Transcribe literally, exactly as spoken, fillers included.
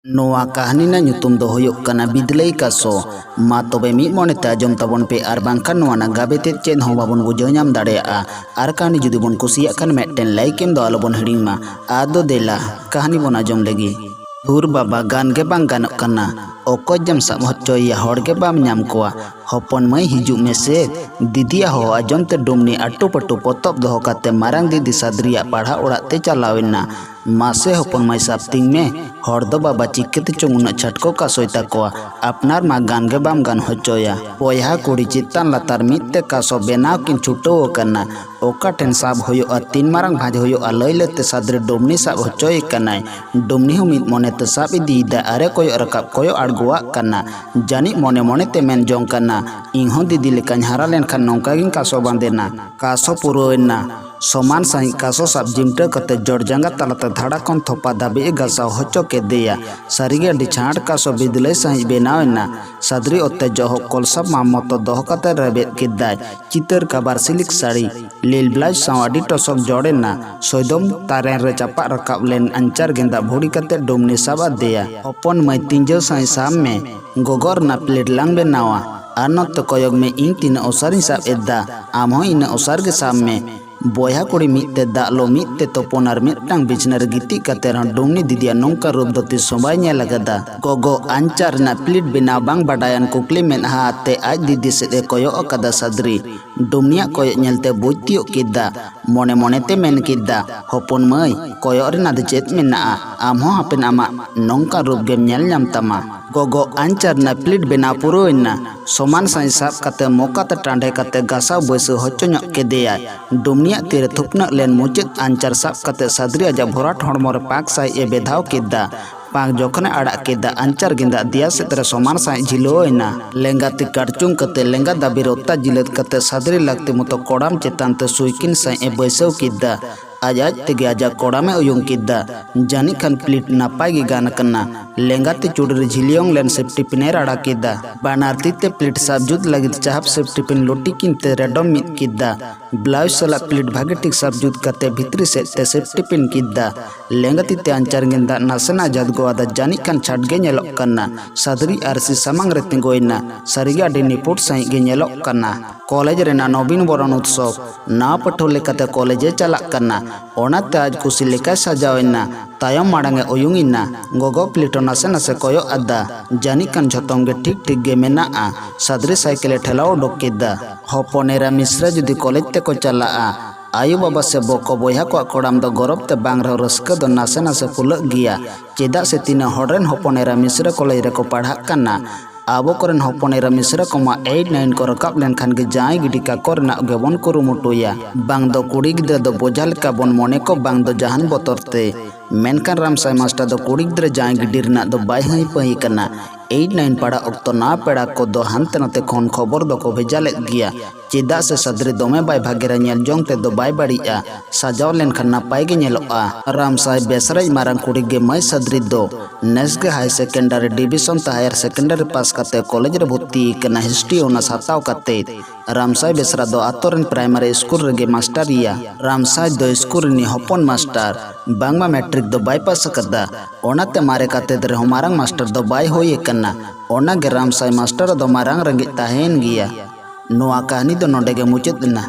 ᱱᱚᱣᱟ ᱠᱟᱹᱦᱱᱤ ᱨᱮᱱᱟᱜ ᱧᱩᱛᱩᱢ ᱫᱚ ᱦᱩᱭᱩᱜ ᱠᱟᱱᱟ ᱵᱤᱫᱽᱞᱟᱹᱭ ᱠᱟᱥᱚ᱾ ᱢᱟ ᱛᱚᱵᱮ ᱢᱤᱫ ᱢᱚᱱᱮᱛᱮ ᱟᱸᱡᱚᱢ ᱛᱟᱵᱚᱱ ᱯᱮ, ᱟᱨ ᱵᱟᱝᱠᱷᱟᱱ ᱱᱚᱣᱟ ᱨᱮᱱᱟᱜ ᱜᱟᱵᱮ ᱛᱮᱫ ᱪᱮᱫ ᱦᱚᱸ ᱵᱟᱵᱚᱱ ᱵᱩᱡᱷᱟᱹᱣ ᱧᱟᱢ ᱫᱟᱲᱮᱭᱟᱜᱼᱟ᱾ ᱟᱨ ᱠᱟᱹᱦᱱᱤ ᱡᱩᱫᱤ ᱵᱚᱱ ᱠᱩᱥᱤᱭᱟᱜ ᱠᱷᱟᱱ ᱢᱤᱫᱴᱮᱱ ᱞᱟᱭᱤᱠ ᱮᱢ ᱫᱚ ᱟᱞᱚᱵᱚᱱ ᱦᱤᱲᱤᱧ ᱢᱟ᱾ ᱟᱫᱚ ᱫᱮᱞᱟ ᱠᱟᱹᱦᱱᱤ ᱵᱚᱱ ᱟᱸᱡᱚᱢ ᱞᱮᱜᱮ᱾ ᱫᱷᱩᱨ ᱵᱟᱵᱟ, ᱜᱟᱱ ᱜᱮ ᱵᱟᱝ ᱜᱟᱱᱚᱜ ᱠᱟᱱᱟ᱾ ᱚᱠᱚᱭ ᱡᱮᱢ ᱥᱟᱵ ᱦᱚᱪᱚᱭᱮᱭᱟ, ᱦᱚᱲ ᱜᱮ ᱵᱟᱢ ᱧᱟᱢ ᱠᱚᱣᱟ᱾ ᱦᱚᱯᱚᱱ ᱢᱟᱹᱭ, ᱦᱤᱡᱩᱜ ᱢᱮᱥᱮ᱾ ᱫᱤᱫᱤᱭᱟᱜ ᱦᱚᱦᱚ ᱟᱸᱡᱚᱢ ᱛᱮ ᱰᱩᱢᱱᱤ ᱟᱹᱴᱩ ᱯᱟᱹᱴᱩ ᱯᱚᱛᱚᱵ ᱫᱚᱦᱚ ᱠᱟᱛᱮ ᱢᱟᱨᱟᱝ ᱫᱤᱫᱤ ᱥᱟᱫᱽᱨᱤᱭᱟᱜ ᱯᱟᱲᱦᱟᱣ ᱚᱲᱟᱜ ᱛᱮ ᱪᱟᱞᱟᱣ ᱮᱱᱟ᱾ ᱢᱟᱥᱮ ᱦᱚᱯᱚᱱ ᱢᱟᱹᱭ, ᱥᱟᱵ ᱛᱤᱧ ᱢᱮ᱾ ᱦᱚᱲ ᱫᱚ ᱵᱟᱵᱟ ᱪᱤᱠᱟᱹᱛᱮ ᱪᱚᱝ ᱩᱱᱟᱹᱜ ᱪᱷᱟᱴᱠᱚ ᱠᱟᱥᱚᱭ ᱛᱟᱠᱚᱣᱟ᱾ ᱟᱯᱱᱟᱨ ᱢᱟ ᱜᱟᱱ ᱜᱮ ᱵᱟᱢ ᱜᱟᱱ ᱦᱚᱪᱚᱭᱟ᱾ ᱵᱚᱭᱦᱟ ᱠᱩᱲᱤ ᱪᱮᱛᱟᱱ ᱞᱟᱛᱟᱨ ᱢᱤᱫ ᱛᱮ ᱠᱟᱥᱚ ᱵᱮᱱᱟᱣ ᱠᱤᱱ ᱪᱷᱩᱴᱟᱹᱣ ᱟᱠᱟᱱᱟ᱾ ᱚᱠᱟ ᱴᱷᱮᱱ ᱥᱟᱵ ᱦᱩᱭᱩᱜᱼᱟ, ᱛᱤᱱ ᱢᱟᱨᱟᱝ ᱵᱷᱟᱸᱡᱽ ᱦᱩᱭᱩᱜᱼᱟ, ᱞᱟᱹᱭ ᱞᱟᱹᱭ ᱛᱮ ᱥᱟᱫᱽᱨᱤ ᱰᱩᱢᱱᱤ ᱥᱟᱵ ᱦᱚᱪᱚᱭᱮ ᱠᱟᱱᱟᱭ᱾ ᱰᱩᱢᱱᱤ ᱦᱚᱸ ᱢᱤᱫ ᱢᱚᱱᱮ ᱛᱮ ᱥᱟᱵ ᱤᱫᱤᱭᱮᱫᱟ, ᱟᱨᱮ ᱠᱚᱭᱚᱜ ᱨᱟᱠᱟᱵ ᱠᱚᱭᱚᱜ ᱟᱬᱜᱚᱣᱟᱜ ᱠᱟᱱᱟ᱾ ᱡᱟᱹᱱᱤᱡ ᱢᱚᱱᱮ ᱢᱚᱱᱮ ᱛᱮ ᱢᱮᱱ ᱡᱚᱝ ᱠᱟᱱᱟ, ᱤᱧ ᱦᱚᱸ ᱫᱤᱫᱤ ᱞᱮᱠᱟᱧ ᱦᱟᱨᱟ ᱞᱮᱱᱠᱷᱟᱱ ᱱᱚᱝᱠᱟ ᱜᱤᱧ ᱠᱟᱥᱚ ᱵᱟᱸᱫᱮᱱᱟ᱾ ᱠᱟᱥᱚ ᱯᱩᱨᱟᱹᱣ ᱮᱱᱟ᱾ ᱥᱚᱢᱟᱱ ᱥᱟᱺᱦᱤᱡ ᱠᱟᱥᱚ ᱥᱟᱵ ᱡᱤᱢᱴᱟᱹ ᱠᱟᱛᱮ ᱡᱚᱲ ᱡᱟᱸᱜᱟ ᱛᱟᱞᱟᱛᱮ ᱫᱷᱟᱲᱟ ᱠᱷᱚᱱ ᱛᱷᱚᱯᱟ ᱫᱷᱟᱹᱵᱤᱡ ᱮ ᱜᱟᱥᱟᱣ ᱦᱚᱪᱚ ᱠᱮᱫᱮᱭᱟ᱾ ᱥᱟᱹᱨᱤᱜᱮ ᱟᱹᱰᱤ ᱪᱷᱟᱸᱴ ᱠᱟᱥᱚ ᱵᱤᱫᱽᱞᱟᱹᱭ ᱥᱟᱺᱦᱤᱡ ᱵᱮᱱᱟᱣ ᱮᱱᱟ᱾ ᱥᱟᱫᱽᱨᱤ ᱚᱛᱮ ᱡᱚᱦᱚᱜ ᱠᱚᱞᱥᱟ ᱢᱟᱢ ᱢᱚᱛᱚ ᱫᱚᱦᱚ ᱠᱟᱛᱮ ᱨᱮᱵᱮᱫ ᱠᱮᱫᱟᱭ᱾ ᱪᱤᱛᱟᱹᱨ ᱠᱟᱵᱟᱨ ᱥᱤᱞᱤᱠ ᱥᱟᱹᱲᱤ, ᱞᱤᱞ ᱵᱞᱟᱣᱩᱡᱽ ᱥᱟᱶ ᱟᱹᱰᱤ ᱴᱚᱥᱚᱠ ᱡᱚᱲ ᱮᱱᱟ᱾ ᱥᱚᱭᱫᱚᱢ ᱛᱟᱨᱮᱱ ᱨᱮ ᱪᱟᱯᱟᱫ ᱨᱟᱠᱟᱵ ᱞᱮᱱ ᱟᱧᱪᱟᱨ ᱜᱮᱸᱫᱟᱜ ᱵᱷᱩᱲᱤ ᱠᱟᱛᱮ ᱰᱩᱢᱱᱤ ᱥᱟᱵ ᱟᱫᱮᱭᱟ᱾ ᱦᱚᱯᱚᱱ ᱢᱟᱹᱭ, ᱛᱤᱸᱡᱟᱹᱣ ᱥᱟᱺᱦᱤᱡ ᱥᱟᱵ ᱢᱮ᱾ ᱜᱚᱜᱚ ᱨᱮᱱᱟᱜ ᱯᱞᱮᱴ ᱞᱟᱝ ᱵᱮᱱᱟᱣᱟ᱾ ᱟᱨ ᱱᱚᱛᱮ ᱠᱚᱭᱚᱜ ᱢᱮ, ᱤᱧ ᱛᱤᱱᱟᱹᱜ ᱚᱥᱟᱨᱤᱧ ᱥᱟᱵ ᱮᱫᱟ, ᱟᱢ ᱦᱚᱸ ᱤᱱᱟᱹᱜ ᱚᱥᱟᱨ ᱜᱮ ᱥᱟᱵ ᱢᱮ᱾ ᱵᱚᱭᱦᱟ ᱠᱩᱲᱤ ᱢᱤᱫ ᱛᱮ ᱫᱟᱜ ᱞᱚ, ᱢᱤᱫ ᱛᱮ ᱛᱚᱯᱚᱱ ᱟᱨ ᱢᱤᱫᱴᱟᱝ ᱵᱤᱪᱷᱱᱟᱹ ᱨᱮ ᱜᱤᱛᱤᱡ ᱠᱟᱛᱮ ᱨᱮᱦᱚᱸ ᱰᱩᱢᱱᱤ ᱫᱤᱫᱤᱭᱟᱜ ᱱᱚᱝᱠᱟ ᱨᱩᱯ ᱫᱚ ᱛᱤᱥ ᱦᱚᱸ ᱵᱟᱭ ᱧᱮᱞ ᱟᱠᱟᱫᱟ᱾ ᱜᱚᱜᱚ, ᱟᱧᱪᱟᱨ ᱨᱮᱱᱟᱜ ᱯᱞᱮᱴ ᱵᱮᱱᱟᱣ ᱵᱟᱝ ᱵᱟᱰᱟᱭᱟᱱ ᱠᱩᱠᱞᱤ ᱢᱮᱫᱦᱟ ᱟᱛᱮ ᱟᱡ ᱫᱤᱫᱤ ᱥᱮᱫ ᱮ ᱠᱚᱭᱚᱜ ᱟᱠᱟᱫᱟ ᱥᱟᱫᱽᱨᱤ᱾ ᱰᱩᱢᱱᱤᱭᱟᱜ ᱠᱚᱭᱚᱜ ᱧᱮᱞᱛᱮ ᱵᱩᱡᱽ ᱛᱤᱭᱳᱜ ᱠᱮᱫᱟ᱾ ᱢᱚᱱᱮ ᱢᱚᱱᱮᱛᱮ ᱢᱮᱱ ᱠᱮᱫᱟ, ᱦᱚᱯᱚᱱ ᱢᱟᱹᱭ, ᱠᱚᱭᱚᱜ ᱨᱮᱱᱟᱜ ᱫᱚ ᱪᱮᱫ ᱢᱮᱱᱟᱜᱼᱟ? ᱟᱢ ᱦᱚᱸ ᱦᱟᱯᱮᱱ ᱟᱢᱟᱜ ᱱᱚᱝᱠᱟ ᱨᱩᱯ ᱜᱮᱢ ᱧᱮᱞ ᱧᱟᱢ ᱛᱟᱢᱟ᱾ ᱜᱚᱜᱚ, ᱟᱧᱪᱟᱨ ᱨᱮᱱᱟᱜ ᱯᱞᱮᱴ ᱵᱮᱱᱟᱣ ᱯᱩᱨᱟᱹᱣ ᱮᱱᱟ᱾ ᱥᱚᱢᱟᱱ ᱥᱟᱺᱦᱤᱡ ᱥᱟᱵ ᱠᱟᱛᱮ ᱢᱚᱠᱟᱛᱮ ᱴᱟᱸᱰᱮ ᱠᱟᱛᱮ ᱜᱟᱥᱟᱣ ᱵᱟᱹᱭᱥᱟᱹᱣ ᱦᱚᱪᱚ ᱧᱚᱜ ᱠᱮᱫᱮᱭᱟᱭ᱾ ᱰᱩᱢᱱᱤᱭᱟᱜ ᱛᱤᱨᱮ ᱛᱷᱩᱯᱱᱟᱹᱜ ᱞᱮᱱ ᱢᱩᱪᱟᱹᱫ ᱟᱧᱪᱟᱨ ᱥᱟᱵ ᱠᱟᱛᱮ ᱥᱟᱫᱽᱨᱤ ᱟᱡᱟᱜ ᱵᱷᱚᱨᱟᱴ ᱦᱚᱲᱢᱚ ᱨᱮ ᱯᱟᱸᱠ ᱥᱟᱺᱦᱤᱡ ᱮ ᱵᱮᱫᱷᱟᱣ ᱠᱮᱫᱟ᱾ ᱯᱟᱸᱠ ᱡᱚᱠᱷᱚᱱᱮ ᱟᱲᱟᱜ ᱠᱮᱫᱟ, ᱟᱧᱪᱟᱨ ᱜᱮᱸᱫᱟᱜ ᱫᱮᱭᱟ ᱥᱮᱫ ᱨᱮ ᱥᱚᱢᱟᱱ ᱥᱟᱺᱦᱤᱡ ᱡᱷᱤᱞᱟᱹᱣ ᱮᱱᱟ᱾ ᱞᱮᱸᱜᱟ ᱛᱤ ᱠᱟᱲᱪᱩᱝ ᱠᱟᱛᱮ ᱞᱮᱸᱜᱟ ᱫᱟᱵᱤ ᱨᱚᱛᱛᱟ ᱡᱤᱞᱟᱹᱛ ᱠᱟᱛᱮ ᱥᱟᱫᱽᱨᱤ ᱞᱟᱹᱠᱛᱤ ᱢᱚᱛᱚ ᱠᱚᱲᱟᱢ ᱪᱮᱛᱟᱱ ᱛᱮ ᱥᱩᱭᱠᱤᱱ ᱥᱟᱺᱦᱤᱡ ᱮ ᱵᱟᱹᱭᱥᱟᱹᱣ ᱠᱮᱫᱟ᱾ ᱟᱡ ᱟᱡ ᱛᱮᱜᱮ ᱟᱡᱟᱜ ᱠᱚᱲᱟᱢᱮ ᱩᱭᱩᱝ ᱠᱮᱫᱟ᱾ ᱡᱟᱹᱱᱤᱡ ᱠᱷᱟᱱ ᱯᱞᱮᱴ ᱱᱟᱯᱟᱭ ᱜᱮ ᱜᱟᱱ ᱟᱠᱟᱱᱟ᱾ ᱞᱮᱸᱜᱟ ᱛᱤ ᱪᱩᱲᱤ ᱨᱮ ᱡᱷᱤᱞᱭᱚᱝ ᱞᱮᱱ ᱥᱮᱯᱴᱤ ᱯᱤᱱ ᱮ ᱨᱟᱲᱟ ᱠᱮᱫᱟ᱾ ᱵᱟᱱᱟᱨ ᱛᱤ ᱛᱮ ᱯᱞᱤᱴ ᱥᱟᱵ ᱡᱩᱛ ᱞᱟᱹᱜᱤᱫ ᱪᱟᱦᱟᱯ ᱥᱮᱯᱴᱤ ᱯᱤᱱ ᱞᱩᱴᱤ ᱠᱤᱱ ᱛᱮ ᱨᱮᱰᱚᱢ ᱢᱤᱫ ᱠᱮᱫᱟ᱾ ᱵᱞᱟᱣᱩᱡᱽ ᱥᱟᱞᱟᱜ ᱯᱞᱤᱴ ᱵᱷᱟᱜᱮ ᱴᱷᱤᱠ ᱥᱟᱵ ᱡᱩᱛ ᱠᱟᱛᱮ ᱵᱷᱤᱛᱨᱤ ᱥᱮᱫ ᱛᱮ ᱥᱮᱯᱴᱤ ᱯᱤᱱ ᱠᱮᱫᱟ᱾ ᱞᱮᱸᱜᱟ ᱛᱤ ᱛᱮ ᱟᱧᱪᱟᱨ ᱜᱮᱸᱫᱟᱜ ᱱᱟᱥᱮᱱᱟᱜ ᱡᱟᱫᱜᱚ ᱟᱫᱟ, ᱡᱟᱹᱱᱤᱡ ᱠᱷᱟᱱ ᱪᱷᱟᱴ ᱜᱮ ᱧᱮᱞᱚᱜ ᱠᱟᱱᱟ᱾ ᱥᱟᱫᱽᱨᱤ ᱟᱨᱥᱤ ᱥᱟᱢᱟᱝ ᱨᱮ ᱛᱤᱸᱜᱩᱭᱮᱱᱟ᱾ ᱥᱟᱹᱨᱤᱜᱮ ᱟᱹᱰᱤ ᱱᱤᱯᱩᱴ ᱥᱟᱺᱦᱤᱡ ᱜᱮ ᱧᱮᱞᱚᱜ ᱠᱟᱱᱟ᱾ ᱠᱚᱞᱮᱡᱽ ᱨᱮᱱᱟᱜ ᱱᱚᱵᱤᱱ ᱵᱚᱨᱚᱱ ᱩᱛᱥᱚᱵ᱾ ᱱᱟᱣᱟ ᱯᱟᱹᱴᱷᱩᱣᱟᱹ ᱞᱮᱠᱟᱛᱮ ᱠᱚᱞᱮᱡᱽ ᱮ ᱪᱟᱞᱟᱜ ᱠᱟᱱᱟ᱾ ᱚᱱᱟᱛᱮ ᱟᱡ ᱠᱩᱥᱤ ᱞᱮᱠᱟᱭ ᱥᱟᱡᱟᱣ ᱮᱱᱟ᱾ ᱛᱟᱭᱚᱢ ᱢᱟᱲᱟᱝ ᱮ ᱩᱭᱩᱝ ᱮᱱᱟ᱾ ᱜᱚᱜᱚ ᱯᱞᱤᱴ ᱦᱚᱸ ᱱᱟᱥᱮ ᱱᱟᱥᱮ ᱠᱚᱭᱚᱜ ᱟᱫᱟ᱾ ᱡᱟᱹᱱᱤᱡ ᱠᱷᱟᱱ ᱡᱷᱚᱛᱚᱢ ᱜᱮ ᱴᱷᱤᱠ ᱴᱷᱤᱠ ᱜᱮ ᱢᱮᱱᱟᱜᱼᱟ᱾ ᱥᱟᱫᱽᱨᱤ ᱥᱟᱭᱠᱮᱞ ᱮ ᱴᱷᱮᱞᱟᱣ ᱩᱰᱩᱠ ᱠᱮᱫᱟ᱾ ᱦᱚᱯᱚᱱ ᱮᱨᱟ ᱢᱤᱥᱨᱟ ᱡᱩᱫᱤ ᱠᱚᱞᱮᱡᱽ ᱛᱮᱠᱚ ᱪᱟᱞᱟᱜᱼᱟ, ᱟᱭᱳ ᱵᱟᱵᱟ ᱥᱮ ᱵᱚᱠᱚ ᱵᱚᱭᱦᱟ ᱠᱚᱣᱟᱜ ᱠᱚᱲᱟᱢ ᱫᱚ ᱜᱚᱨᱚᱵᱽ ᱛᱮ ᱵᱟᱝ ᱨᱮᱦᱚᱸ ᱨᱟᱹᱥᱠᱟᱹ ᱫᱚ ᱱᱟᱥᱮ ᱱᱟᱥᱮ ᱯᱷᱩᱞᱟᱹᱜ ᱜᱮᱭᱟ᱾ ᱪᱮᱫᱟᱜ ᱥᱮ ᱛᱤᱱᱟᱹᱜ ᱦᱚᱲ ᱨᱮᱱ ᱦᱚᱯᱚᱱ ᱮᱨᱟ ᱢᱤᱥᱨᱟ ᱠᱚᱞᱮᱡᱽ ᱨᱮᱠᱚ ᱯᱟᱲᱦᱟᱜ ᱠᱟᱱᱟ᱾ ᱟᱵᱚ ᱠᱚᱨᱮᱱ ᱦᱚᱯᱚᱱ ᱮᱨᱟ ᱢᱤᱥᱨᱟ ᱠᱚᱢᱟ ᱮᱭᱤᱴ ᱱᱟᱭᱤᱱ ᱠᱚ ᱨᱟᱠᱟᱵ ᱞᱮᱱᱠᱷᱟᱱ ᱜᱮ ᱡᱟᱶᱟᱭ ᱜᱤᱰᱤ ᱠᱟᱠᱚ ᱨᱮᱱᱟᱜ ᱜᱮᱵᱚᱱ ᱠᱩᱨᱩᱢᱩᱴᱩᱭᱟ᱾ ᱵᱟᱝ ᱫᱚ ᱠᱩᱲᱤ ᱜᱤᱫᱽᱨᱟᱹ ᱫᱚ ᱵᱚᱡᱷᱟ ᱞᱮᱠᱟ ᱵᱚᱱ ᱢᱚᱱᱮ ᱠᱚ, ᱵᱟᱝ ᱫᱚ ᱡᱟᱦᱟᱱ ᱵᱚᱛᱚᱨ ᱛᱮ᱾ ᱢᱮᱱᱠᱷᱟᱱ ᱨᱟᱢᱥᱟᱭ ᱢᱟᱥᱴᱟᱨ ᱫᱚ ᱠᱩᱲᱤ ᱜᱤᱫᱽᱨᱟᱹ ᱡᱟᱶᱟᱭ ᱜᱤᱰᱤ ᱨᱮᱱᱟᱜ ᱫᱚ ᱵᱟᱭ ᱦᱟᱹᱭ ᱯᱟᱹᱭ ᱠᱟᱱᱟ᱾ ᱮᱭᱤᱴ ᱱᱟᱭᱤᱱ ᱯᱟᱲᱦᱟᱜ ᱚᱠᱛᱚ ᱱᱟᱣᱟ ᱯᱮᱲᱟ ᱠᱚᱫᱚ ᱦᱟᱱᱛᱮ ᱱᱟᱛᱮ ᱠᱷᱚᱱ ᱠᱷᱚᱵᱚᱨ ᱫᱚᱠᱚ ᱵᱷᱮᱡᱟ ᱞᱮᱫ ᱜᱮᱭᱟ᱾ ᱪᱮᱫᱟᱜ ᱥᱮ ᱥᱟᱫᱽᱨᱤ ᱫᱚᱢᱮ ᱵᱟᱭ ᱵᱷᱟᱜᱮᱨᱟ, ᱧᱮᱞ ᱡᱚᱝ ᱛᱮᱫᱚ ᱵᱟᱭ ᱵᱟᱹᱲᱤᱡᱼᱟ, ᱥᱟᱡᱟᱣ ᱞᱮᱱᱠᱷᱟᱱ ᱱᱟᱯᱟᱭ ᱜᱮ ᱧᱮᱞᱚᱜᱼᱟ᱾ ᱨᱟᱢᱥᱟᱭ ᱵᱮᱥᱨᱟᱡᱽ ᱢᱟᱨᱟᱝ ᱠᱩᱲᱤ ᱜᱮ ᱢᱟᱹᱭ ᱥᱟᱫᱽᱨᱤ ᱫᱚ᱾ ᱱᱮᱥ ᱜᱮ ᱦᱟᱭ ᱥᱮᱠᱮᱱᱰᱟᱨᱤ ᱰᱤᱵᱤᱥᱚᱱ ᱛᱮ ᱦᱟᱭᱟᱨ ᱥᱮᱠᱮᱱᱰᱟᱨᱤ ᱯᱟᱥ ᱠᱟᱛᱮ ᱠᱚᱞᱮᱡᱽ ᱨᱮ ᱵᱷᱚᱨᱛᱤ ᱟᱠᱟᱱᱟ᱾ ᱦᱤᱥᱴᱨᱤ ᱚᱱᱟᱨᱥ ᱦᱟᱛᱟᱣ ᱠᱟᱛᱮ᱾ ᱨᱟᱢᱥᱟᱭ ᱵᱮᱥᱨᱟ ᱫᱚ ᱟᱛᱳ ᱨᱮᱱ ᱯᱨᱟᱭᱢᱟᱨᱤ ᱥᱠᱩᱞ ᱨᱮᱜᱮ ᱢᱟᱥᱴᱟᱨ ᱮᱭᱟ᱾ ᱨᱟᱢᱥᱟᱭ ᱫᱚ ᱥᱠᱩᱞ ᱨᱤᱱᱤᱡ ᱦᱚᱯᱚᱱ ᱢᱟᱥᱴᱟᱨ᱾ ᱵᱟᱝᱢᱟ ᱢᱮᱴᱨᱤᱠ ᱫᱚ ᱵᱟᱭ ᱯᱟᱥ ᱟᱠᱟᱫᱟ᱾ ᱚᱱᱟᱛᱮ ᱢᱟᱨᱮ ᱠᱟᱛᱮᱫ ᱨᱮᱦᱚᱸ ᱢᱟᱨᱟᱝ ᱢᱟᱥᱴᱟᱨ ᱫᱚ ᱵᱟᱭ ᱦᱩᱭ ᱟᱠᱟᱱᱟ᱾ ᱚᱱᱟᱜᱮ ᱨᱟᱢᱥᱟᱭ ᱢᱟᱥᱴᱟᱨ ᱫᱚ ᱢᱟᱨᱟᱝ ᱨᱮᱸᱜᱮᱡ ᱛᱟᱦᱮᱸᱭᱮᱱ ᱜᱮᱭᱟ᱾ ᱱᱚᱣᱟ ᱠᱟᱹᱦᱱᱤ ᱫᱚ ᱱᱚᱰᱮ ᱜᱮ ᱢᱩᱪᱟᱹᱫ ᱮᱱᱟ᱾